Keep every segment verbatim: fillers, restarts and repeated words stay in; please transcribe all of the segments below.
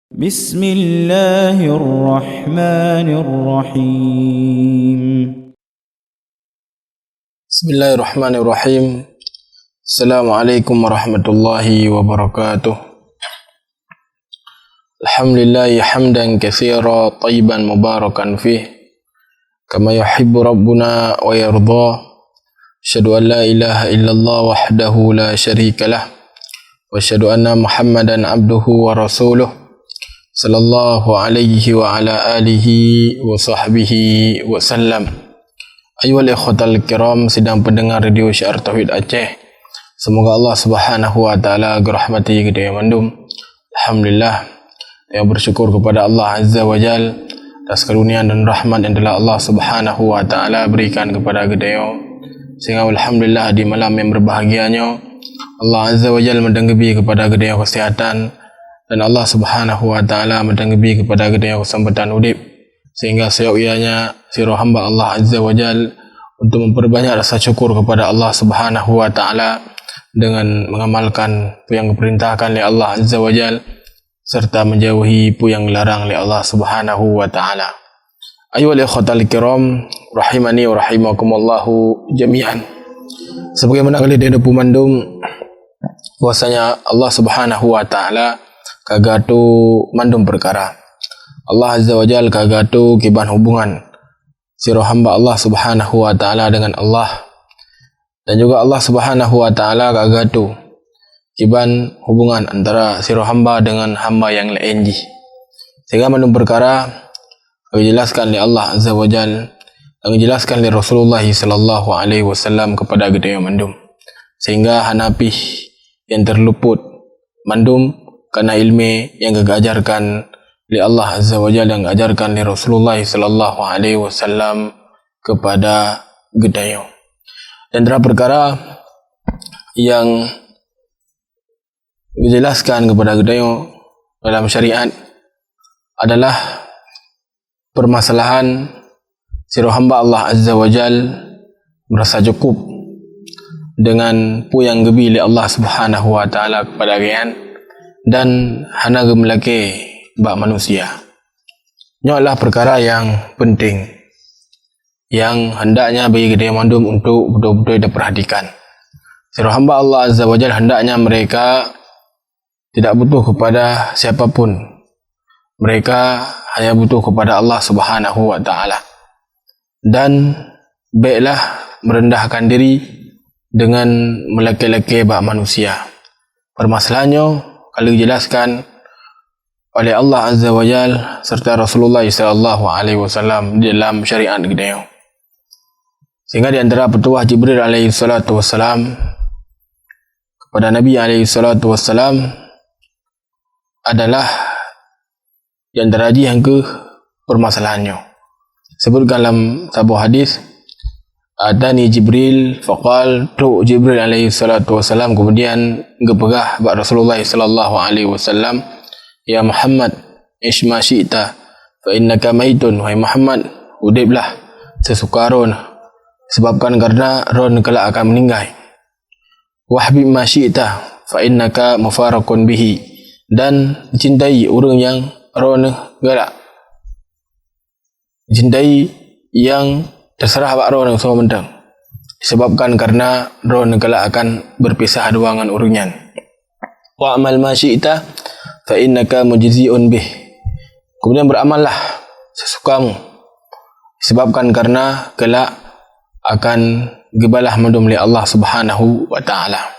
Bismillahirrahmanirrahim. Bismillahirrahmanirrahim. Assalamualaikum warahmatullahi wabarakatuh. Alhamdulillahi hamdan katsira thayyiban mubarakan fih, kama yuhibbu rabbuna wa yarda. Asyhadu an la ilaha illallah wahdahu la syarika lah. Wa asyhadu anna Muhammadan abduhu wa rasuluh. Sallallahu alaihi wa ala alihi wa sahbihi wa sallam. Ayyuhal ikhwatal kiram, sidang pendengar Radio Syiar Tauhid Aceh. Semoga Allah Subhanahu wa Taala geurahmati geutanyoe mandum. Alhamdulillah, tanyoe bersyukur kepada Allah Azza wa Jal atas karunia dan rahmat yang telah Allah Subhanahu wa Taala berikan kepada geutanyoe. Sehingga alhamdulillah, di malam yang berbahagia nyoe, Allah Azza wa Jal meuteunggebi kepada geutanyoe kesehatan, dan Allah Subhanahu wa Taala meuteunggebi kepada geutanyoe kesempatan udeb, sehingga siyok ianya sidroe hamba Allah Azza wa Jal untuk memperbanyak rasa syukur kepada Allah Subhanahu wa Taala dengan mengamalkan peue nyang geupeurintahkan lé Allah Azza wa Jal, serta menjauhi peue nyang larang lé Allah Subhanahu wa Taala. Ayyuhal ikhwatal kiram, rahimani wa rahimakumullahu jami'an. Sebagaimana ka lheueh tanyoe mandum, bahwasanya Allah Subhanahu wa Taala ka geuatoe mandum peukara. Allah Azza wa Jalla ka geuatoe kiban hubungan sidroe hamba Allah Subhanahu wa Taala dengan Allah. Dan juga Allah Subhanahu wa Taala ka geuatoe kiban hubungan antara sidroe hamba dengan hamba nyang laén jih. Sehingga mandum peukara ka geujelaskan lé Allah Azza wa Jalla dan geujelaskan lé Rasulullah sallallahu alaihi wasallam kepada geutanyoe mandum. Sehingga hana pih nyang terluput, mandum kana ileumé nyang geuajarkan lé Allah Azza wa Jalla dan geuajarkan lé Rasulullah sallallahu alaihi wasallam kepada geutanyoe. Dan antara peukara nyang geujelaskan kepada geutanyoe dalam syariat adalah permasalahan sidroe hamba Allah Azza wa Jal merasa cukup dengan peue nyang geubi lé Allah Subhanahu wa Taala kepada geuhnyan dan hana geumeulakée bak manusia. Nyoe adalah peukara nyang peunteng, nyang hendaknya bagi geutanyoe mandum untuk beutôi-beutôi tapeurhatikan. Sidroe hamba Allah Azza wa Jalla hendaknya mereka tidak butuh kepada siapa pun. Mereka hanya butuh kepada Allah Subhanahu wa Taala. Dan béklah meurendahkan diri dengan meulakée-lakée bak manusia. Permasalahan nyoe ka lheueh geujelaskan oleh Allah Azza wa Jalla serta Rasulullah sallallahu alaihi wasallam di dalam syariat geutanyoe. Sehingga di antara peutuwah Jibril alaihi salatu wassalam kepada Nabi alaihi salatu wassalam adalah di antara jih nyang keuh permasalahan nyoe. Sebutkan dalam saboh hadis, "Atani Jibril faqal," trok Jibril alaihi salatu wassalam kemudian geupeugah bak Rasulullah sallallahu alaihi wasallam, "Ya Muhammad, ish ma syi'ta, fa innaka maitun," wahai Muhammad, udeblah sesuka droeneuh, sebabkan karena droeneuh kelak akan meuninggai. "Wahbib ma syi'ta, fa innaka mufaraqun bihi," dan cintai ureuëng nyang droeneuh galak. Cintai nyang terserah bak droeneuh saboh mantong, disebabkan karena droeneuh galak akan berpisah dua ngon ureuëng nyan. "Wa'mal ma syi'ta, fa innaka mujzi'un bih." Kemudian beramallah sesukamu, disebabkan karena kelak akan geubalah mandum lé Allah Subhanahu wa Taala.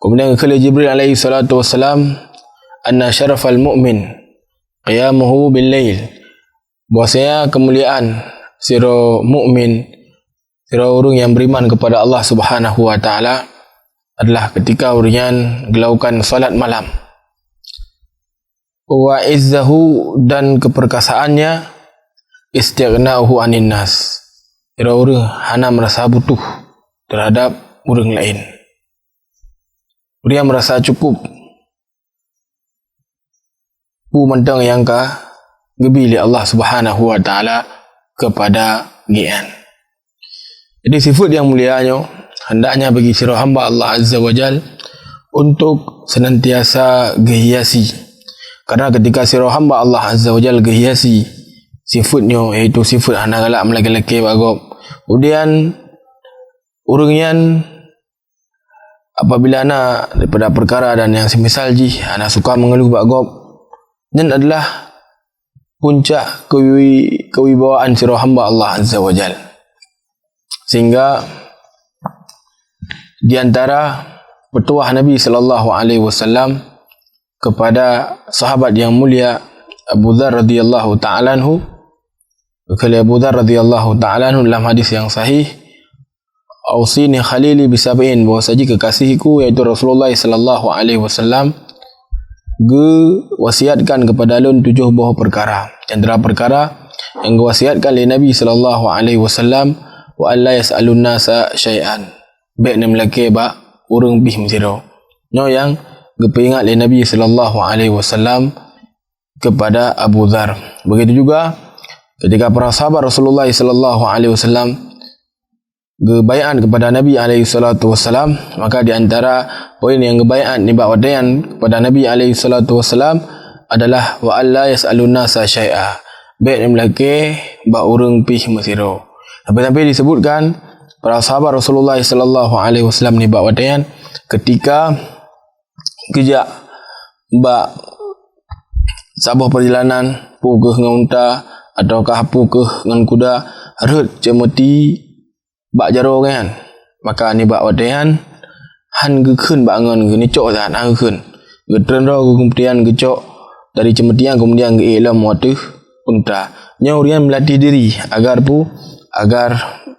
Kemudian geukheun lé Jibril alaihi salatu wassalam, "Anna syarafal mu'min qiyamuhu bil lail." Bahwasanya kemuliaan sidroe mukmin, sidroe ureuëng nyang beriman kepada Allah Subhanahu wa Taala adalah ketika ureuëng nyan geulakukan salat malam. "Wa izzahu," dan keperkasaannya, "istighna'uhu anin nas," sidroe ureuëng hana merasa butuh terhadap ureuëng laén. Ureuëng merasa cukup peue mantong nyang ka geubi lé Allah Subhanahu wa Taala kepada geuhnyan. Jadi sifat nyang mulia nyoe hendaknya bagi sidroe hamba Allah Azza wa Jal untuk senantiasa geuhiasi Karena ketika sidroe hamba Allah Azza wa Jalla geuhiasi sifat nyoe, yaitu sifat hana galak meulakée-lakée bak gob, kemudian ureuëng nyan apabila na daripada perkara dan yang semisal jih, hana suka mengeluh bak gob, nyan adalah puncak kewi-, kewibawaan sidroe hamba Allah Azza wa Jalla. Sehingga di antara petuah Nabi sallallahu alaihi wasallam kepada sahabat yang mulia Abu Dzar radhiyallahu ta'ala anhu, kata Abu Dzar radhiyallahu ta'ala anhu dalam hadis yang sahih, "Ausini khalili bisab'in," bahwa saji kekasihku, yaitu Rasulullah sallallahu alaihi wasallam, geuwasiatkan kepada lôn tujoh boh perkara. Di antara perkara yang geuwasiatkan lé Nabi sallallahu alaihi wasallam, "Wa alla yas'alun nasa syai'an." Bék neumeulakée bak ureuëng pih meusidroe. Nyoe nyang geupeuingat lé Nabi sallallahu alaihi wasallam kepada Abu Dzar. Begitu juga ketika para sahabat Rasulullah sallallahu alaihi wasallam geubaiat kepada Nabi alaihi salatu wasalam, maka di antara poin yang geubaiat nibak watée nyan kepada Nabi alaihi salatu wasalam adalah, "Wa alla yas'alun nasa syai'a." Bék neumeulakée bak ureuëng pih meusidroe. Sampai-sampai disebutkan para sahabat Rasulullah sallallahu alaihi wasallam nibak watée nyan ketika geujak bak saboh perjalanan, peu kheueh ngon unta ataukah peu kheueh ngon kuda, rhot ceumeuti bak jaroe nyan. Maka nibak watée nyan hán geukheun bak angon geuh, neucok that hán geukheun. Geutreun droe geuh keumudian geucok dari ceumeuti nyan keumudian geuék lom u ateueh unta. Nyoe ureuëng nyan meulatih diri agar peu, agar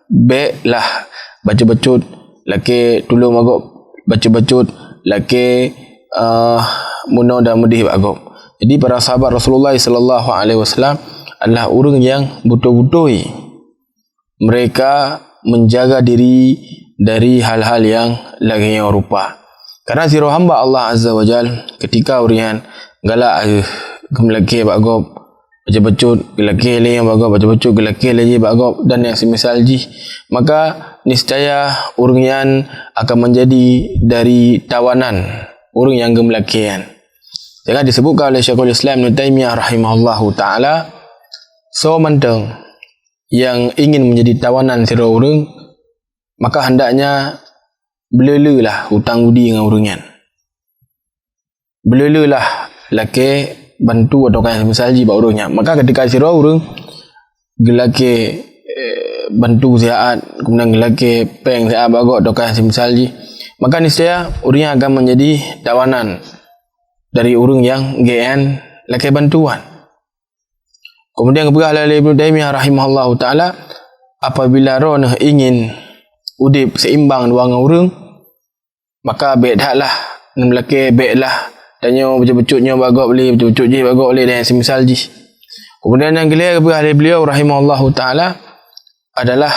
bék lah bacut-bacut lakée tulông bak gob, bacut-bacut lakée, eh, meunoe dan meudeh bak gob. Jadi para sahabat Rasulullah sallallahu alaihi wasallam adalah ureuëng nyang beutôi-beutôi mereka menjaga diri dari hal-hal yang lagée nyoe rupa. Karena sidroe hamba Allah Azza wa Jal, ketika ureuëng nyan galak, eh, geumeulakée bak gob, bacut-bacut geulakée lé nyang bak gob, bacut-bacut geulakée lé jih bak gob, dan yang semisal jih, maka niscaya ureuëng nyan akan menjadi dari tawanan ureuëng nyang geumeulakée nyan. Sehingga disebutkan oleh Syekhul Islam Ibnu Taimiyah rahimahullahu taala, soe mantong yang ingin menjadi tawanan sidroe ureuëng, maka hendaknya beuleuleue lah hutang budi ngon ureuëng nyan. Beuleuleue lah lakée bantu atawa nyang semisal jih bak ureuëng nyan. Maka ketika sidroe ureuëng geulakée, eh, bantu siat, kemudian geulakée péng siat bak gob atawa nyang semisal jih, maka niscaya ureuëng nyan akan menjadi tawanan dari ureuëng nyang geuén lakée bantuan. Kemudian geupeugah lé Ibnu Taimiyah rahimahullahu taala, apabila droeneuh ingin udeb seimbang dua ngon ureuëng, maka bék that lah neumeulakée, bék lah tanyoe bacut-bacut nyoe bak gob lé, bacut-bacut jih bak gob lé, dan semisal jih. Kemudian nyang keulhée geupeugah lé beliau rahimahullahu taala adalah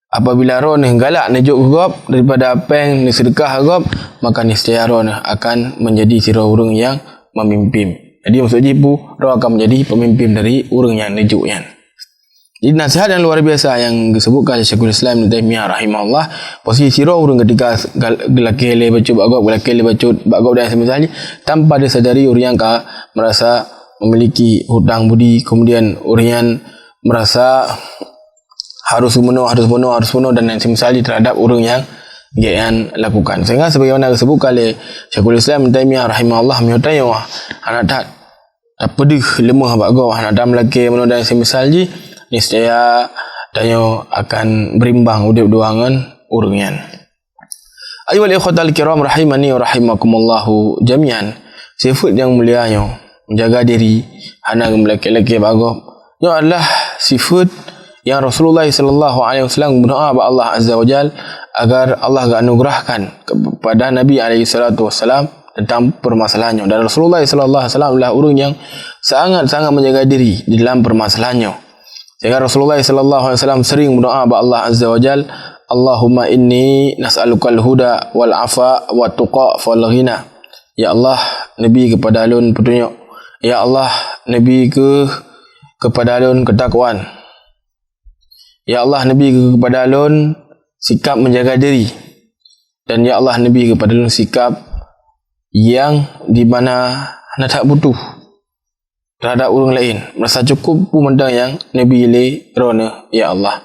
apabila droeneuh galak neujok keu gob daripada péng neuseudeukah keu gob, maka niscaya droeneuh akan menjadi sidroe ureuëng nyang memimpin. Jadi maksud jih peu, droe akan menjadi pemimpin dari ureuëng nyang neujok nyan. Jadi nasihat yang luar biasa yang disebutkan oleh Syekhul Islam Ibnu Taimiyah rahimahullah, posisi sidroe ureuëng ketika gal-, geulakée lé bacut bak gob, geulakée lé bacut bak gob dan semisal jih, tanpa disadari ureuëng nyang ka merasa memiliki hutang budi, kemudian ureuëng nyan merasa harus meunoe, harus meunoe, harus meunoe dan lain semisal jih terhadap ureuëng nyang geuén lakukan. Sehingga sebagaimana disebutkan oleh Syekhul Islam Ibnu Taimiyah rahimahullah, meunyoe tanyoe hana that tapeudeuh leumoh bak gob, hana that meulakée meunoe dan semisal jih, niscaya tanyoe akan berimbang udeb dua ngon ureuëng nyan. Ayyuhal ikhwatal kiram rahimani wa rahimakumullahu jami'an. Sifat nyang mulia nyoe, menjaga diri, hana geumeulakée-lakée bak gob. Nyoe adalah sifat yang Rasulullah sallallahu alaihi wasallam berdoa bak Allah Azza wa Jal agar Allah geuanugerahkan kepada Nabi alaihi salatu wasallam tentang permasalahan nyoe. Dan Rasulullah sallallahu alaihi wasallam adalah ureuëng nyang sangat-sangat menjaga diri di dalam permasalahan nyoe. Sehingga Rasulullah sallallahu alaihi wasallam sering berdoa bak Allah Azza wa Jal, "Allahumma inni nas'alukal huda wal afa wa tuqa wal ghina." Ya Allah, neubi kepada lôn peutunyok. Ya Allah, neubi keu, kepada lôn keutakwaan. Ya Allah, neubi keu, kepada lôn sikap menjaga diri. Dan ya Allah, neubi kepada lôn sikap yang di mana na that butoh terhadap ureuëng laén, meurasa cukup peue mantong nyang neubi lé Droeneueh, ya Allah.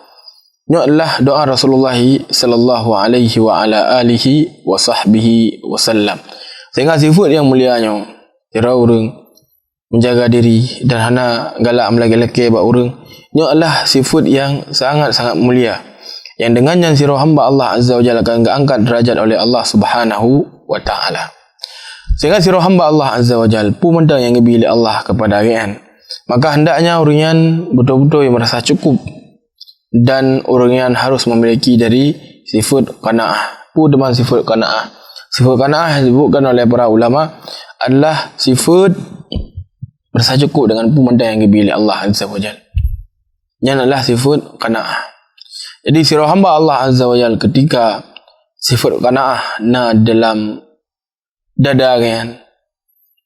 Nyoe adalah doa Rasulullah sallallahu alaihi wa ala alihi wa sahbihi wasallam. Sehingga sifeuet nyang mulia nyoe, sidroe ureuëng menjaga diri dan hana galak meulakée-lakée bak ureuëng, nyoe adalah sifeuet nyang sangat-sangat mulia, nyang deungon nyan sidroe hamba Allah Azza wa Jalla akan geuangkat derajat oleh Allah Subhanahu wa Ta'ala. Sehingga sidroe hamba Allah Azza wa Jalla, peue mantong nyang geubi lé Allah kepada gobnyan, maka hendaknya ureuëng nyan beutôi-beutôi meurasa cukup dan ureuëng nyan harus memiliki dari sifeuet qanaah. Peue teuma sifeuet qanaah? Sifeuet qanaah disebutkan oleh para ulama adalah sifeuet meurasa cukup dengan peue mantong nyang geubi lé Allah Azza wa Jalla. Nyan adalah sifeuet qanaah. Jadi, sidroe hamba Allah Azza wa Jalla, ketika sifeuet qanaah na dalam dada gobnyan,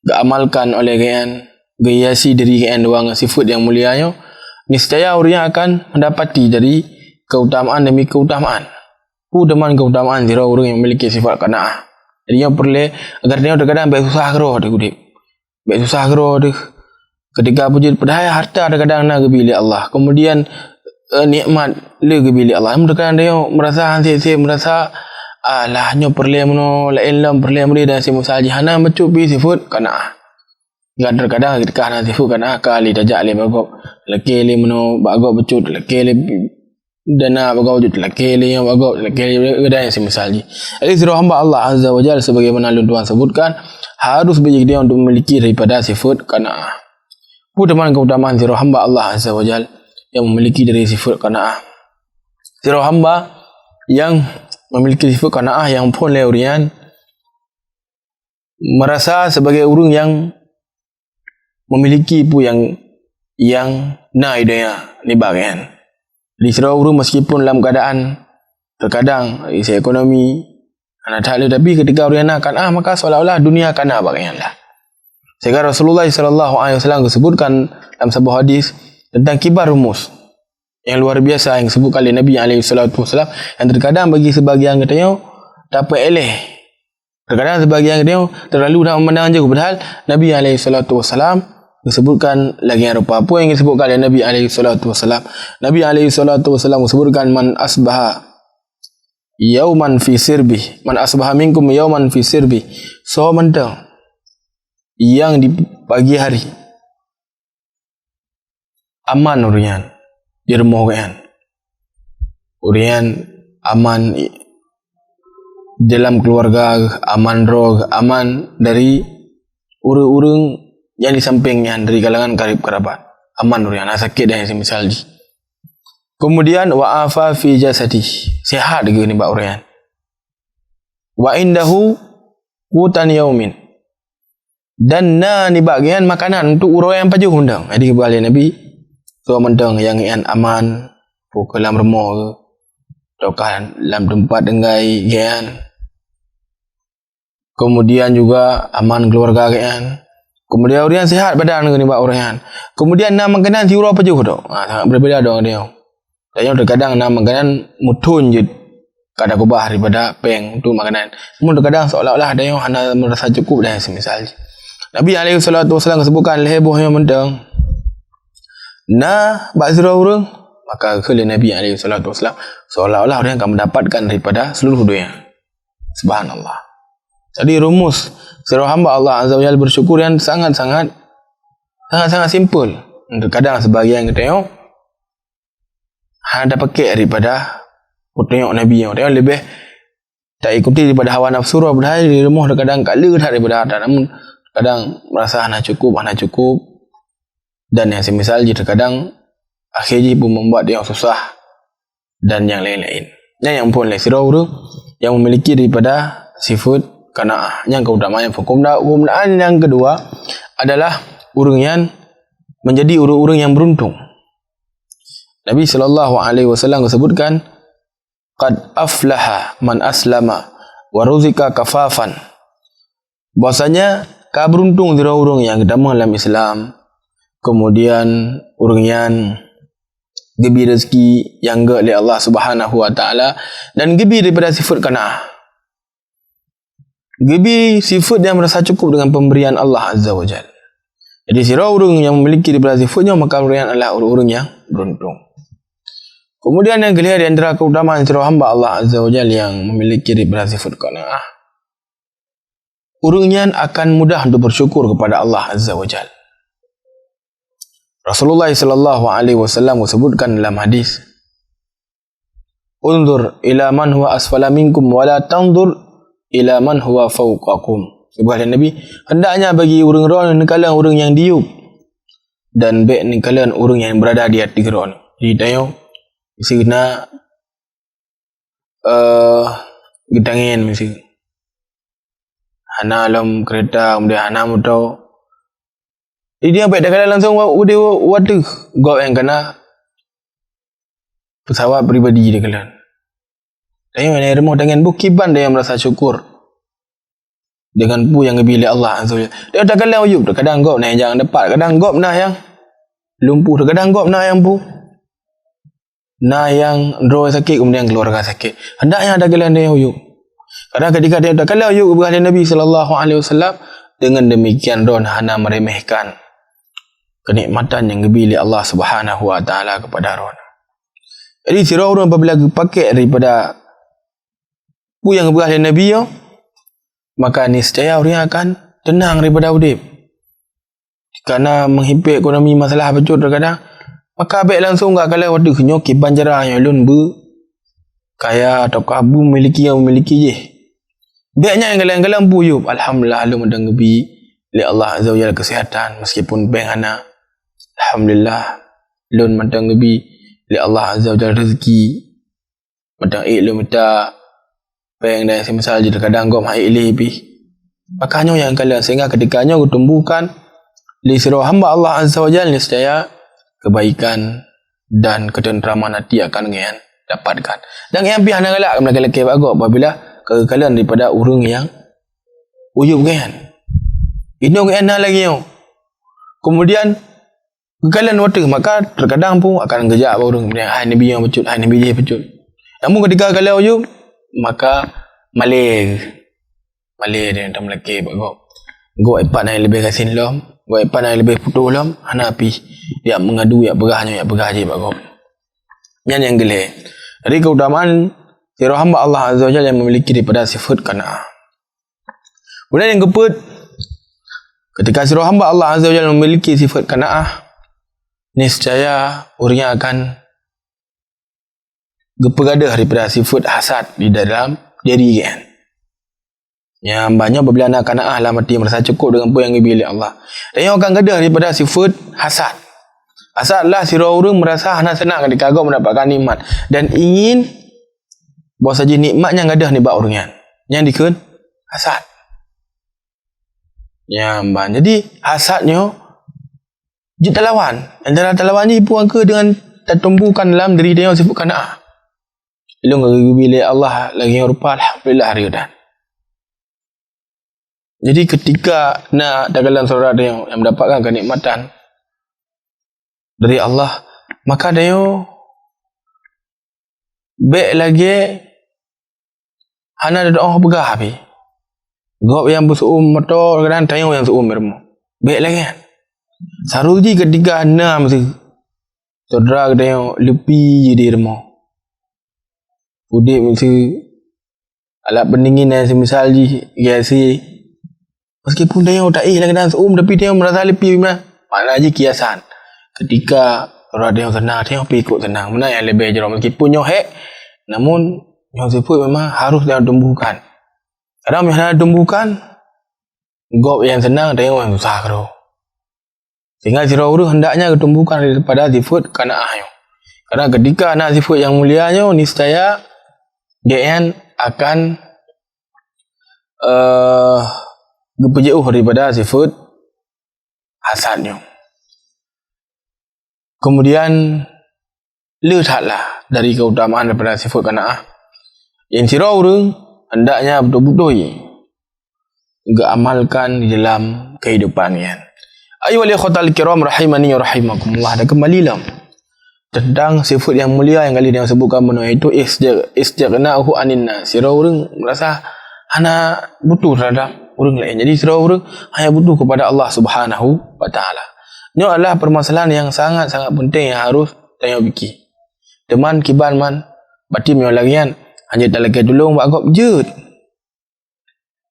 geuamalkan oleh gobnyan, geuhiasi diri gobnyan dua ngon sifeuet nyang mulia nyoe, niscaya ureuëng nyan akan mendapati dari keutamaan demi keutamaan. Peue teuma keutamaan sidroe ureuëng nyang memiliki sifeuet qanaah? Jadi, nyoe peureulée, agar nyoe terkadang bék susah keudroe teuh udeb. Bék susah keudroe teuh ketika beujeuet, padahai hareuta terkadang na geubi lé Allah. Kemudian, eh, nikmat le geubi lé Allah. Namun terkadang tanyoe meurasa hana sép-sép, meurasa, "Alah, nyoe peureulée meunoe, laén lom peureulée meudeh," dan seumisal jih, hana meucue pih sifeuet qanaah. Dan terkadang ketika hana sifeuet qanaah, ka lé tajak lé bak gob, lakée lé meunoe bak gob bacut, lakée lé dana bak gob bacut, lakée lé nyoe bak gob, lakée lé dan seumisal jih. Jadi, sidroe hamba Allah Azza wa Jalla, sebagaimana lôn tuan sebutkan, harus beujiék dia untuk memiliki daripada sifeuet qanaah. Peue teuma keutamaan sidroe hamba Allah Azza wa Jalla nyang memiliki dari sifeuet qanaah? Sidroe hamba nyang memiliki sifeuet qanaah nyang phon lé ureuëng nyan meurasa sebagai ureuëng nyang memiliki peue nyang, nyang na di donya nibak gobnyan. Di sidroe ureuëng meskipun lam keadaan terkadang dari segi ekonomi hana that lé, tapi ketika ureuëng nyan na qanaah, maka seolah-olah dunia ka na bak gobnyan lah. Sehingga Rasulullah sallallahu alaihi wasallam geusebutkan dalam saboh hadis tentang kibar rumus yang luar biasa yang disebutkan oleh Nabi alaihi salatu wasallam, yang terkadang bagi sebagian geutanyoe tapeuéléh. Terkadang sebagian geutanyoe terlalu na memandang jauh, padahal Nabi alaihi salatu wasallam geusebutkan lagée nyan rupa. Peue nyang geusebutkan lé Nabi alaihi salatu wasallam? Nabi alaihi salatu wasallam geusebutkan, "Man asbaha yauman fi sirbi, man asbaha minkum yauman fi sirbi." Soe mantong nyang di pagi hari aman ureuëng nyan di rumoh gobnyan, ureuëng nyan aman i-, dalam keluarga, aman droe, aman dari ureuëng-ureuëng nyang di sampéng nyan, dari kalangan karib kerabat, aman ureuëng nyan, hana sakét dan seumisal jih. Kemudian, wa afa fi jasadi, sehat geuh nibak ureuëng nyan. Wa indahu qutan yaumin, dan na nibak gobnyan makanan untuk uroe nyang pajoh mantong. Jadi, geuba lé Nabi, soe mantong nyang gobnyan aman, peue keu lam rumoh geuh, ataukah lam teumpat tinggai gobnyan, kemudian juga aman keuluwarga gobnyan, kemudian ureuëng nyan sehat badan geuh nibak ureuëng nyan, kemudian na makanan siuroe pajoh dok. Ha, sangat berbeda dong dia. Tanyoe terkadang na makanan muthon jeuet ka takeubah daripada péng untuk makanan. Namun terkadang seolah-olah tanyoe hana meurasa cukup dan seumisal jih. Nabi alaihi salatu wasallam geusebutkan lhée boh nyang mantong na bak sidroe ureuëng, maka kheun lé Nabi alaihi salatu wasallam, seolah-olah ureuëng nyan ka mendapatkan daripada seluruh donya. Subhanallah. Jadi rumus sidroe hamba Allah Azza wa Jalla bersyukur yang sangat-sangat, sangat-sangat simpel. Terkadang sebagian geutanyoe hana tapakék daripada peutunyok Nabi nyoe. Tanyoe leubeh taikuti daripada hawa nafsu, padahai di rumoh terkadang ka le that daripada harta, namun terkadang merasa hana cukup, hana cukup, dan yang semisal jih terkadang akhé jih pun membuat nyang susah dan yang lain-lain. Nyan nyang phon lé sidroe ureuëng nyang memiliki daripada sifat qanaah. Nyang keutamaan nyang phon. Keumuda-, keumudahan yang kedua adalah ureuëng nyan menjadi ureuëng-ureuëng nyang beruntung. Nabi sallallahu alaihi wasallam geusebutkan, "Qad aflaha man aslama wa ruzika kafafan." Bahwasanya ka beruntung sidroe ureuëng nyang geutamong lam Islam, kemudian ureuëng nyan geubi rezeki nyang gét lé Allah Subhanahu wa Taala dan geubi daripada sifat qanaah. Geubri sifat nyang merasa cukup dengan pemberian Allah Azza wa Jal. Jadi, sidroe ureuëng nyang memiliki daripada sifat nyoe, maka ureuëng nyan adalah ureuëng-ureuëng nyang beruntung. Kemudian, nyang keulhèe di antara keutamaan sidroe hamba Allah Azza wa Jal nyang memiliki daripada sifat qanaah, ureuëng nyan akan mudah untuk bersyukur kepada Allah Azza wa Jal. Rasulullah sallallahu alaihi wasallam geusebutkan dalam hadis, "Unzur ila man huwa asfala minkum wa la tanzur ila man huwa fauqakum." Sabda Nabi, "Hendaknya bagi ureuëng droeneuh neukalon ureuëng nyang diyueb, dan bék neukalon ureuëng nyang berada di ateueh droeneuh." Jadi, tanyoe miseue na, eh, geutangen miseue. Hana lom keureta, kemudian hana moto. Jadi, tanyoe bék takalon langsung u-, udeh u-, u ateueh, gob nyang kana pesawat pribadi takalon. Tanyoe nyang rumoh tangen, bukon kiban tanyoe merasa syukur dengan peue nyang geubri lé Allah Azza wa Jalla. Tanyoe takalon u yueb, kadang gob na nyang dapat, kadang gob na nyang lumpuh, kadang gob na nyang pu-, na nyang droe sakét, kemudian keluarga sakét. Hendaknya takalon tanyoe u yueb. Karena ketika tanyoe takalon u yueb geupeugah lé Nabi sallallahu alaihi wasallam, dengan demikian droeneuh hana meremehkan kenikmatan nyang geubri lé Allah Subhanahu wa Taala kepada droeneuh. Jadi, sidroe ureuëng apabila geupakèk daripada peue nyang geupeugah lé Nabi nyoe, maka niscaya ureuëng akan teunang daripada udeb. Karena meuhipèk ekonomi masalah bacut terkadang, maka bék langsung geukalon, "Waduh, nyoe kiban cara nyoe lôn beukaya ataukah beumiliki nyang memiliki jih." Bék nyan, kalon-kalon peue u yueb, "Alhamdulillah, lôn mantong geubri lé Allah Azza wa Jalla keuseuhatan, meskipun péng hana. Alhamdulillah, lôn mantong geubri lé Allah Azza wa Jalla rezeki." Mantong ék lôn mita péng dan seumisal jih, terkadang gob han ék lé pih. Maka nyoe nyang kalon, sehingga ketika nyoe geutumbuhkan lé sidroe hamba Allah Azza wa Jalla, niscaya kebaikan dan ketentraman hati akan geuyan dapatkan. Dan geuyan pih hana galak meulakèe-lakèe bak gob apabila ka geukalon daripada ureuëng nyang u yueb geuyan. Inoe geuyan na lagèe nyoe. Kemudian, geukalon u ateueh, maka terkadang pun akan geujak bak ureuëng, "Hai neubi nyoe bacut, hai neubi jih bacut." Namun ketika kalon u yueb, maka malèe. Malèe dan tameulakèe bak gob. Gob ipat na nyang leubeh gasien lom, gob ipat na nyang leubeh putôh lom, hana pih. Jak meungadu, jak peugah nyoe, jak peugah jih bak gob. Nyan nyang keulhèe. Jadi, keutamaan sidroe hamba Allah Azza wa Jalla nyang memiliki daripada sifat qanaah. Kemudian nyang keupeuet, ketika sidroe hamba Allah Azza wa Jalla memiliki sifat qanaah, niscaya ureuëng nyan akan geupeugadôh daripada sifat hasad di dalam diri geuyan. Nyang banyak apabila na qanaah lam hati, merasa cukup dengan peue nyang geubri lé Allah, dan nyoe akan gadôh daripada sifat hasad. Hasad adalah sidroe ureuëng merasa hana seunang ketika gob mendapatkan nikmat dan ingin bahwa saja nikmat nyang gadôh nibak ureuëng nyan. Nyan dikheun hasad. Nyan ban. Jadi, hasad nyoe jeuet talawan. Antara talawan jih peue, keu dengan tatumbuhkan dalam diri tanyoe sifat qanaah. Lôn ka geubri lé Allah lagèe nyoe rupa, alhamdulillah, rhot that. Jadi, ketika na takalon syedara tanyoe nyang mendapatkan kenikmatan dari Allah, maka tanyoe bék lagèe hana tatu'oh peugah pih. Gob nyang beuseu'uem moto, kadang tanyoe nyang seu'uem rumoh. Bék lagèe nyan. Saru jih ketika na miseue syedara geutanyoe leupie jih di rumoh. Udeb miseue alat pendingin nyang seumisal jih gasi. Meskipun tanyoe taéh lam keunan seu'uem, tapi tanyoe meurasa leupie meunan. Makna jih kiasan. Ketika uroe tanyoe seunang, tanyoe pih ikot seunang. Meunan nyang leubeh jroh. Meskipun nyoe hék, namun nyoe sifeuet memang harôh tanyoe tumbuhkan. Kadang meunyoe hana tumbuhkan, gob nyang seunang, tanyoe nyang susah keudroe. Sehingga sidroe ureuëng hendaknya geutumbuhkan daripada sifeuet qanaah nyoe. Karena ketika na sifeuet nyang mulia nyoe, niscaya gobnyan akan, eh, geupeujeuôh daripada sifeuet hasad nyoe. Kemudian, le that lah dari keutamaan daripada sifeuet qanaah nyang sidroe ureuëng hendaknya beutôi-beutôi geuamalkan di dalam kehidupan nyan. Ayyuhal ikhwatal kiram rahimani wa rahimakumullah, dan kembali lom tentang sifeuet nyang mulia nyang kali nyang sebutkan bunoe, yaitu isti-, istighna'uhu anin nas. Sidroe ureuëng merasa hana butuh terhadap ureuëng laén. Jadi sidroe ureuëng hanya butuh kepada Allah Subhanahu wa Taala. Nyoe adalah permasalahan yang sangat-sangat penting yang harus tanyoe pikir. Teuma kiban man, bati meunyoe lagée nyan, hanjeuet talakée tulông bak gob, jeuet.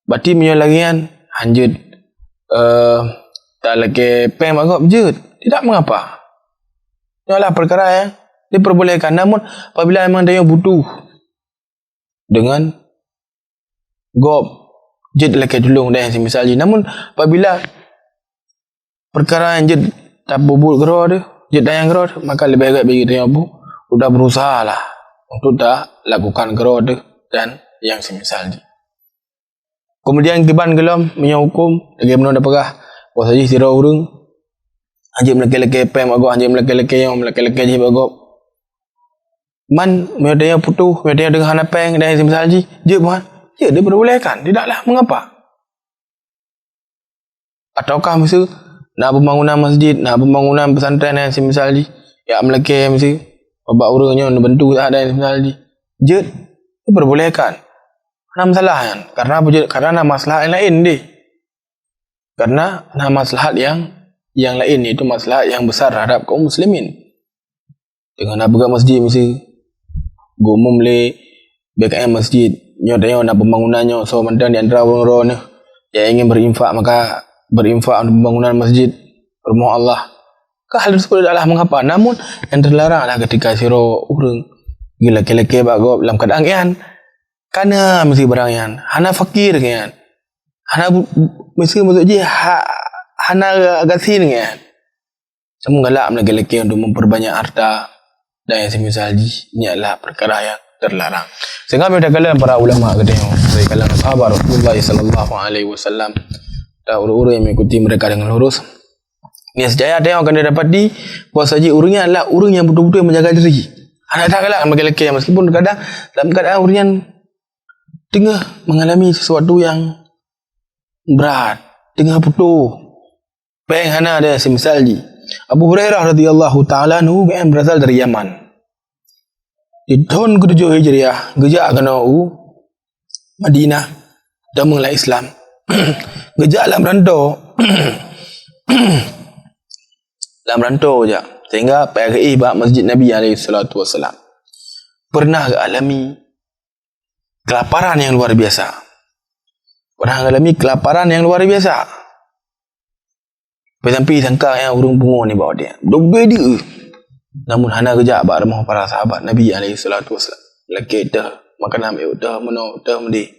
Bati meunyoe lagée nyan, hanjeuet, eh, talakée péng bak gob, jeuet. Tidak mengapa. Nyoe adalah perkara yang diperbolehkan. Namun apabila memang tanyoe butuh dengan gob, jeuet lakée tulông dan nyang seumisal jih. Namun apabila perkara nyang jeuet tapubuet keudroe teuh, jeuet tanyong keudroe teuh, maka leubeh gét bagi tanyoe bu-, udah berusaha lah untuk talakukan keudroe teuh dan nyang seumisal jih. Kemudian kiban gohlom, meunyoe huköm, lagée bunoe tapeugah, bahwasajih sidroe ureuëng hanjeuet meulakée-lakée péng bak gob, hanjeuet meulakée-lakée nyoe, meulakée-lakée jih bak gob. Man, meunyoe tanyoe putôh, meunyoe tanyoe deungon hana péng, dan seumisal jih, jeuet, man. Jeuet, diperbolehkan, tidaklah mengapa. Ataukah miseue na pembangunan masjid, na pembangunan pesantren dan seumisal jih, jak meulakée miseue bak ureuëng nyoe neubantu dan seumisal jih, jeuet, diperbolehkan. Hana masalah nyan, karena apa jeuet? Karena na maslahat nyang laén deh. Karena na maslahat nyang, nyang laén, yaitu maslahat nyang besar terhadap kaum muslimin. Deungon na peugah masjid miseue, geuumum lé B K M masjid, nyoe tanyoe na pembangunan nyoe, soe mantong di antara ureuëng droeneuh nyang ingin berinfak, maka berinfak untuk pembangunan masjid, rumoh Allah. Ka hal tersebut tidaklah mengapa, namun nyang terlarang adalah ketika sidroe ureuëng geulakée-lakée bak gob lam keuadaan nyan, ka na miseue barang nyan, hana fakir nyan, hana bu-, bu-, miseue maksud jih ha-, hana gasien nyan. Namun galak meulakée-lakée untuk memperbanyak harta dan nyang seumisal jih, nyan adalah perkara nyang terlarang. Sehingga meunyoe takalon para ulama geutanyoe, dari kalangan sahabat Rasulullah sallallahu alaihi wasallam dan ureuëng-ureuëng nyang mengikuti mereka dengan lurus, niscaya tanyoe akan didapati bahwasajih ureuëng nyan adalah ureuëng nyang beutôi-beutôi menjaga diri. Hana that galak meulakée-lakée, meskipun kadang dalam keadaan ureuëng nyan teungoh mengalami sesuatu nyang brat, teungoh putôh, péng hana dan seumisal jih. Abu Hurairah radhiyallahu ta'ala anhu geuh berasal dari Yaman. Di thon ketujoh Hijriah, geujak keunoe u Madinah, tamong lam Islam. Geujak lam rantô, lam rantô jak, sehingga payah geuéh bak Masjid Nabi alaihi salatu wassalam. Pernah geualami kelaparan yang luar biasa. Pernah geualami kelaparan yang luar biasa. Sampai-sampai sangka nyang ureuëng pungo nibak watée nyan. Dong beu deuh. Namun hana geujak bak rumoh para sahabat Nabi alaihi salatu wassalam. Lakée teuh makanan, teuh meunoe, teuh meudeh.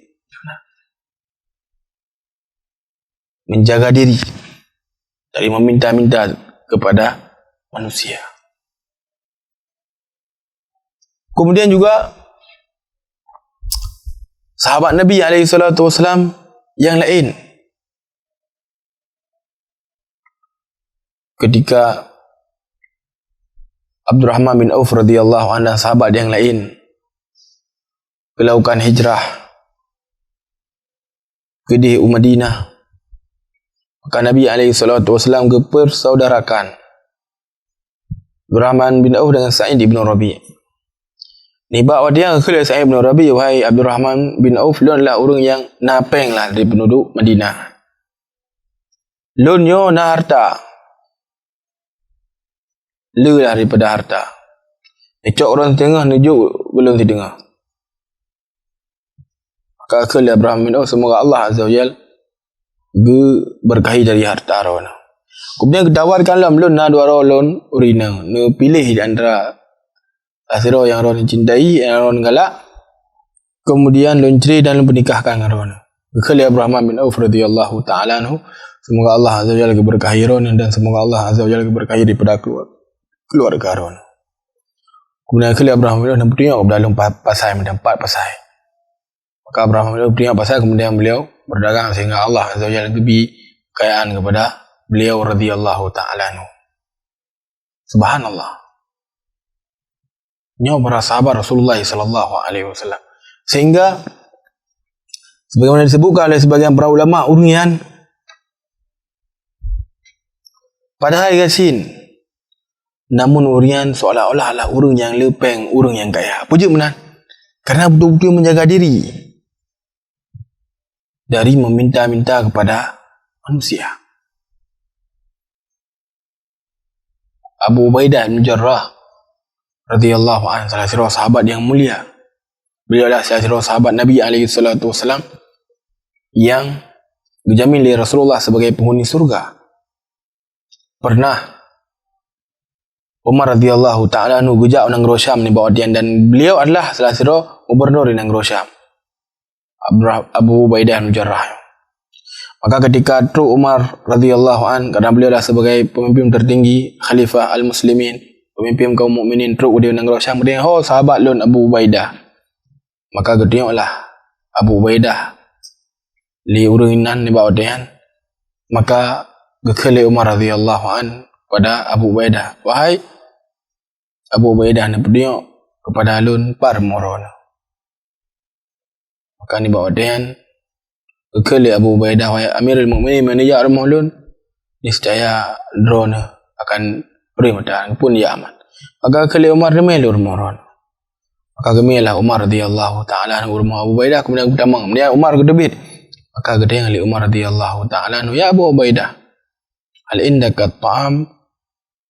Menjaga diri dari meminta-minta kepada manusia. Kemudian juga sahabat Nabi alaihi salatu wasalam yang lain, ketika Abdurrahman bin Auf radhiyallahu anhu dan sahabat yang lain melakukan hijrah keudeh u Madinah, maka Nabi alaihi salatu wasalam geupersaudarakan Abdurrahman bin Auf dengan Sa'id ibn Rabi'. Nibak watée nyan geukheun lé Sa'id ibn Rabi', "Wahai Abdurrahman bin Auf, lôn adalah ureuëng nyang na péng lah dari penduduk Madinah. Lôn nyoe na harta, le lah daripada harta. Neucok droe siteungoh, neujok ulôn siteungoh." Maka kheun lé Abraham bin Auf, "Seumoga Allah Azza wa Jal geubeurkahi dari harta droeneuh." Keumudian geutawarkan lom, "Lôn na dua droe lôn ureuëng inong, neupiléh di antara sidroe nyang droeneuh cintai, nyang droeneuh galak, keumudian lôn cre dan lôn peunikahkan ngon droeneuh." Geukheun lé Abraham bin Auf radhiyallahu ta'ala anhu, "Seumoga Allah Azza wa Jalla geubeurkahi droeneuh dan seumoga Allah Azza wa Jalla geubeurkahi daripada keluar-, keluarga droeneuh." Keumudian geukheun lé Abraham bin Auf, "Neupeutunyok keupada lôn pa-, pasai, meunan pat pasai." Maka Abraham bin Auf geutunyok pasai, keumudian beliau berdagang sehingga Allah Azza wa Jalla geubri keukayaan keupada beliau radhiyallahu ta'ala anhu. Subhanallah. Nyoe para sahabat Rasulullah sallallahu alaihi wasallam. Sehingga sebagaimana disebutkan oleh sebagian para ulama, ureuëng nyan padahai gasien, namun ureuëng nyan seolah-olah lah ureuëng nyang le péng, ureuëng nyang kaya. Peue jeuet meunan? Karena beutôi-beutôi menjaga diri. dari meminta-minta kepada manusia. Abu Ubaidah bin Jarrah radhiyallahu anhu, salah sidroe sahabat yang mulia. Beliau adalah salah sidroe sahabat Nabi alaihi salatu wasalam yang dijamin lé Rasulullah sebagai penghuni surga. Pernah Umar radhiyallahu ta'ala anhu geujak u nanggroe Syam nibak watèe nyan, dan beliau adalah salah sidroe gubernur di nanggroe Syam, Abdurrah-, Abu Ubaidah bin Jarrah. Maka ketika trok Umar radhiyallahu an, karena beliau adalah sebagai pemimpin tertinggi, khalifah al-muslimin, pemimpin kaum mukminin, trok di nanggroe Syam, dia, "Ho, sahabat lôn Abu Ubaidah." Maka geutunyoklah Abu Ubaidah lé ureueng inan nibak watèe nyan. Maka geukheun lé Umar radhiyallahu an kepada Abu Ubaidah, "Wahai Abu Ubaidah, neupeutunyok kepada lôn pat rumoh droeneuh." Maka nibak watèe nyan geukheun lé Abu Ubaidah, "Wahai Amirul Mukminin, meunyoe jak rumoh lôn, niscaya droeneuh akan peureuh meutan, pun ya aman." Maka geukheun lé Umar, "Neumè lôn rumoh droeneuh." Maka geumèlah Umar radhiyallahu ta'ala anhu u rumoh Abu Ubaidah, kemudian geutamong. Kemudian Umar geuteubiet. Maka geutanyong lé Umar radhiyallahu ta'ala anhu, "Ya Abu Ubaidah, hal indaka ta'am?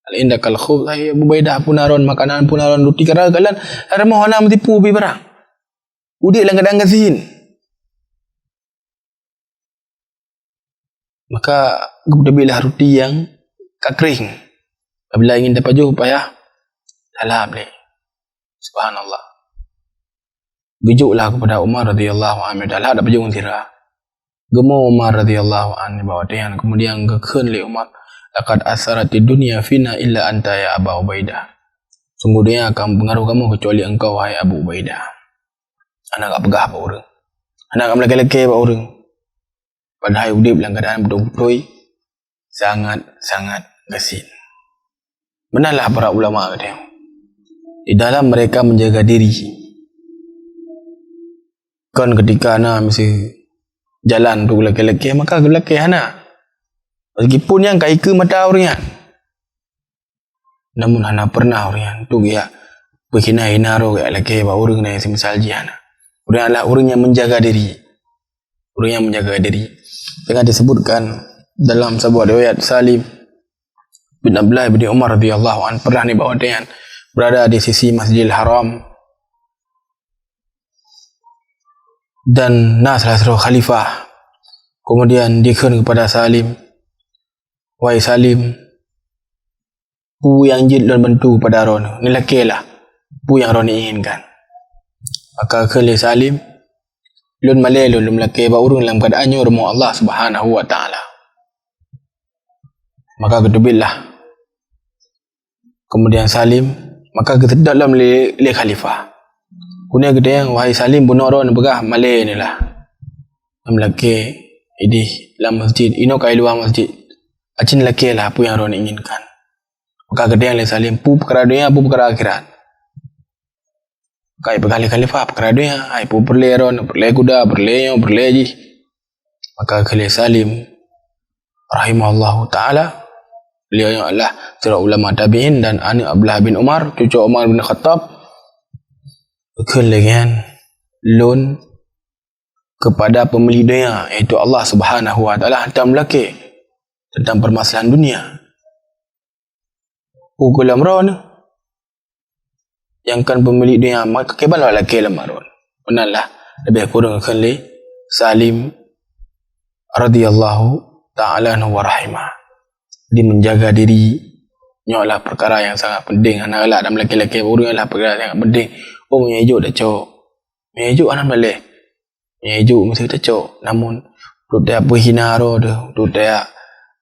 Hal indakal khubz?" "Hai Abu Ubaidah, peue na droen makanan, peue na droen ruti?" Karena kalian rumoh hana meutipu bie barang. Udép lam keuadaan gasien. Maka geuteubietlah ruti nyang ka kréng. Apabila ingin tapajoh payah talhab lé. Subhanallah. Geujoklah kepada Umar radhiyallahu anhu, talhab tapajoh ngon sira. Geumo Umar radhiyallahu anhu nibak watèe nyan, kemudian geukheun lé Umar, "Laqad atsaratid dunya fina illa anta ya Aba Ubaidah." Sunggoh donya ka mempengaruh kamoe keucuali engkau, wahai Abu Ubaidah. Hana ka peugah bak ureueng. Hana ka meulakèe-lakèe bak ureueng. Padahai udép lam keuadaan beutôi-beutôi sangat-sangat gasien. Meunan lah para ulama geutanyoe. Di dalam mereka menjaga diri. Kon ketika na miseue jalan tu geulakèe-lakèe, maka geulakèe hana. Meskipun nyan ka ikeue mata ureueng nyan. Namun hana pernah ureueng nyan tu geujak peuhina-hina droe, geujak lakèe bak ureueng dan seumisal jih, hana. Ureueng nyan adalah ureueng nyang menjaga diri. Ureueng nyang menjaga diri. Teungoh disebutkan dalam saboh riwayat, Salim bin Abdullah bin Umar radhiyallahu anhu pernah nibak watèe nyan berada di sisi Masjidil Haram dan na salah sidroe khalifah. Kemudian dikheun kepada Salim, "Wahai Salim, peue nyang jeuet lôn bantu kepada droeneuh? Neulakèe lah peue nyang droeneuh inginkan." Maka kheun lé Salim, "Lôn malèe lôn, lôn meulakèe bak ureueng lam keuadaan nyoe rumoh Allah Subhanahu wa Ta'ala." Maka geuteubietlah kemudian Salim, maka geuseudôt lom lé, lé khalifah. Keuneuk geutanyong, "Wahai Salim, bunoe droeneuh peugah malèe neuh lah. Meulakèe idéh lam masjid, inoe ka i luwa masjid. Aci neulakèe lah peue nyang droeneuh inginkan." Maka geutanyong lé Salim, "Peue peukara donya, peue peukara akhirat?" Ka ipeugah lé khalifah peukara donya, hai peue peureulèe droeneuh, peureulèe kuda, peureulèe nyoe, peureulèe jih. Maka kheun lé Salim rahimahullahu ta'ala, beliau nyoe adalah sidroe ulama tabi'in dan aneuk Abdullah bin Umar, cucu Umar bin Khattab, kheun lé nyan, "Lôn kepada pemilik donya, yaitu Allah Subhanahu wa Ta'ala, hantom lakèe tentang permasalahan dunia. Peue gohlom droeneuh nyang kon pemilik donya, maka kiban lôn lakèe lom droeneuh." Meunan lah leubeh kureueng kheun lé Salim radhiyallahu ta'ala anhu wa rahimah. Jadi menjaga diri nyoe adalah perkara yang sangat penting. Hana galak dan meulakèe-lakèe ureueng adalah perkara yang sangat penting. Oh, meunyoe jok tacok. Meunyoe jok hana meulakèe. Meunyoe jok meusti tacok. Namun, untuk tajak peuhina droe teuh, untuk tajak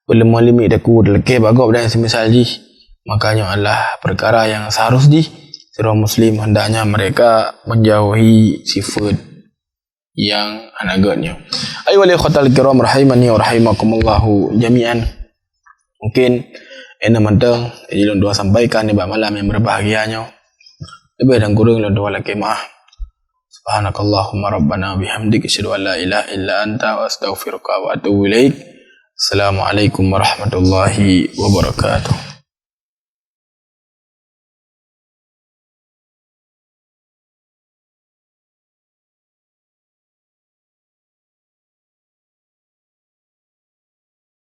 peuleumah limiek takue, talakèe bak gob dan seumisal jih, maka nyoe adalah perkara yang seharus jih sidroe muslim hendaknya mereka menjauhi sifat yang hana gèt nyoe. Ayyuhal ikhwatal kiram rahimani wa rahimakumullahu jami'an. Mungkin inoe mantong nyang lôn tuan sampaikan nibak malam yang berbahagia nyoe. Leubeh dan kureueng lôn tuan lakèe meu'ah. Subhanakallahumma rabbana wa bihamdik, asyhadu an la ilaha illa anta, wa astaghfiruka wa atubu ilaik. Assalamualaikum warahmatullahi wabarakatuh.